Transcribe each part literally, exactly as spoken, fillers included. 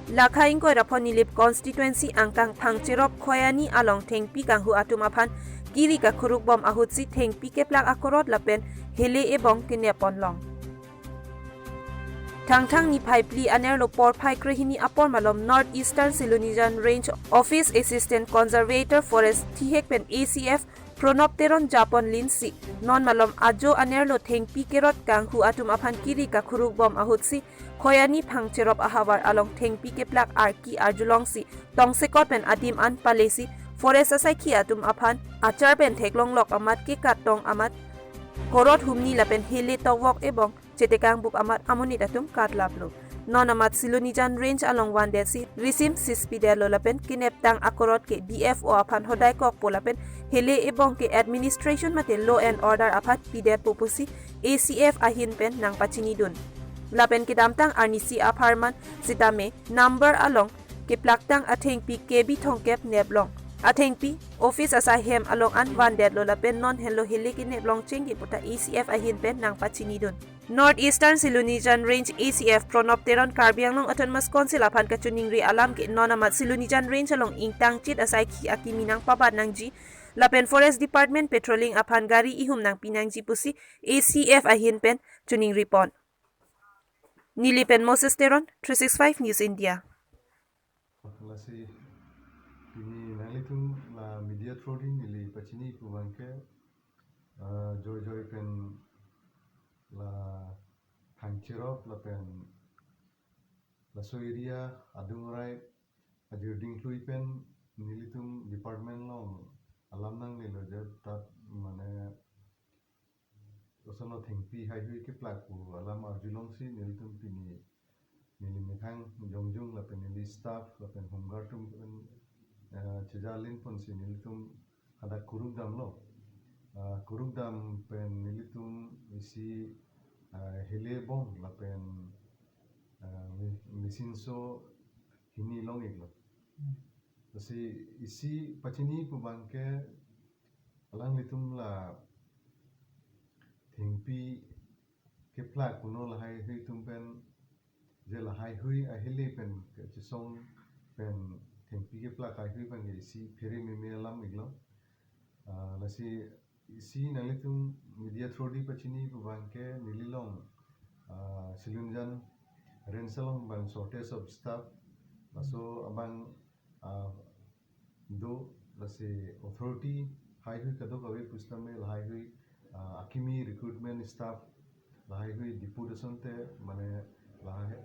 Lakha ingkoi ra pho Nilip constituency angkang Phangcherop Khoyani along thengpi kanghu atum aphan kiri kakhuruk bom ahutsi thengpi keplak akorot lapen hele ebong kenep ponlong. Thangthang niphai phli anerlo porphai krehini apor malom North Eastern Silonijan Range Office Assistant Conservator Forest thihek pen A C F Pranab Teron japon linsi non malom ajo anerlo thengpi kerot kanghu atum aphan kiri kakhuruk bom ahutsi Khoyani Phangcherop ahavar along thengpi keplak arki arjulongsi tongsekot pen adim an palesi forest asaikhi atum aphan achar pen theklonglok amat kekat tong amat korot humni lapen hele tokvok ebong chetekang bup amat amonit atum katlaplo. Non amat Silonijan Range along vandetsi risim sispidetlo lapen keneptang akorot ke D F O aphan hodai kokpo lapen hele ebong ke administration mate law and order aphan pidetpo pusi A C F ahin pen nangpachinidun. Lapen kedamtang arnisi apharman sitame number along keplaktang athengpi K B thomkep neplong. Athengpi office asai hem along an vandetlo lapen non henlo hele keneplong chengki puta A C F ahin pen nangpachinidun. North Eastern Silonijan Range A C F Pranab Teron Karbi Anglong Autonomous Council aphan kachiningri alam ke non amat Silonijan Range along ingtangchit asaikhi akimi nangpabat nangji lapen Forest Department patrolling aphan gari ihum nangpi nangji pusi A C F ahin pen chiningri pon. Nilip pen Moses Teron, three six five News India. Lasi pini nanglitum la media through di neli pachini pu abangke, ah, joijoi pen la Phangcherop lapen laso area adung arai ajirding thlui pen nelitum department along alam nanglelo je tat mane kosonlo thengpi haihui keplak pu alam arjulongsi nelitum pini neli methang jongjung lapen neli staff lapen home guard atum pen, eh, chejalin ponsi nelitum hadak kuruk damlo. Ah, kuruk dam pen nelitum isi, ah, hele bom lapen, ah, mi-, machine saw hini long-iklo. Lasi isi pachini pu abangke alanglitum la thengpi keplak puno lahaihui atum pen je lahaihui ahele pen kachisong pen thengpi keplak haihui abangke isi phere meme alam-iklo. Ah, lasi isi nanglitum media through di pachini pu abangke neli along, ah, Silonijan Range along abang shortage of staff. Laso abang, ah, do lasi authority haihui kadokave pusitame lahaihui, ah, akimi recruitment staff lahaihui deputation te mane lahai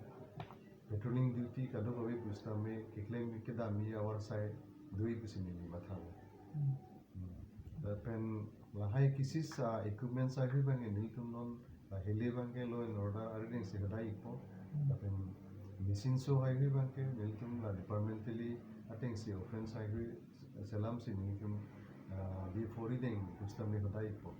patrolling duty kadokave pusitame keklem kedamji ahavar asai do-ik pusi neli mathalo. Hmm. Lapen lahai kisis, ah, equipment haihui abangke nelitum non la hele abangke law and order arideng si hodai-ikpo. Lapen machine saw haihui abangke nelitum la departmentally ateng si offence haihui selamsi nelitum, ah, D F O arideng pusitame hodai-ikpo.